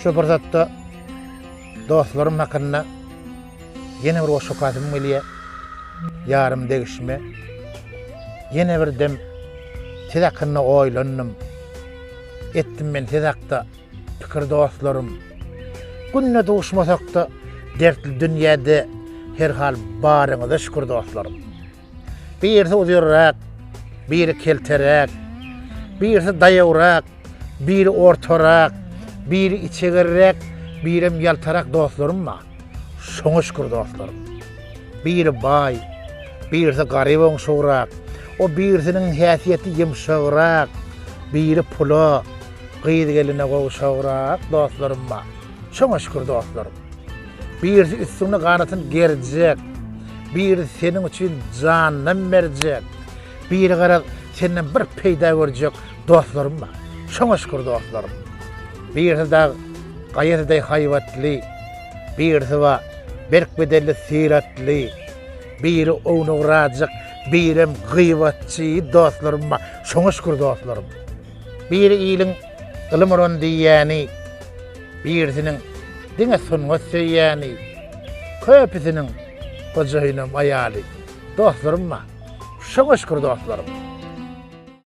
Şu pursatda dostlarym hakynda ýene bir goşgy okasym gelýär. Ýarym degişme. Ýene bir dem siz hakynda oýlandym. Etdim men siz hakda pikir dostlarym. Günde duşmasak-da dertli dünýäde herhal baryňyza şükür dostlarym. Birisi uzynrak, biri kelteräk, birisi daýawrak, biri ortarak, biri içegerräk, birem ýaltarak dostlarym bar. Şoňa şükür dostlarym. Biri baý, birisi garyp oňşugrak, o birisiniň häsiýeti ýumşagrak, biri pula, gyz-geline gowşagrak dostlarym bar. Şoňa şükür dostlarym. Birisi üstüňde ganatyny gerjek, biri seniň üçin janynam berjek, biri garaz senden bir peýda görjek dostlarym bar. Şoňa şükür dostlarym. Birisi dag gaýasy deý haýbatly, birisi bar berk bedenli syratly, biri ownugrajyk, birem gybatçy dostlarym bar. Şoňa şükür dostlarym. Biri iliň ylym uran diýýäni, birisiniň diňe sungat söýýäni, köpüsiniň hojaýynam aýaly. Dostlarym bar. Şoňa şükür dostlarym.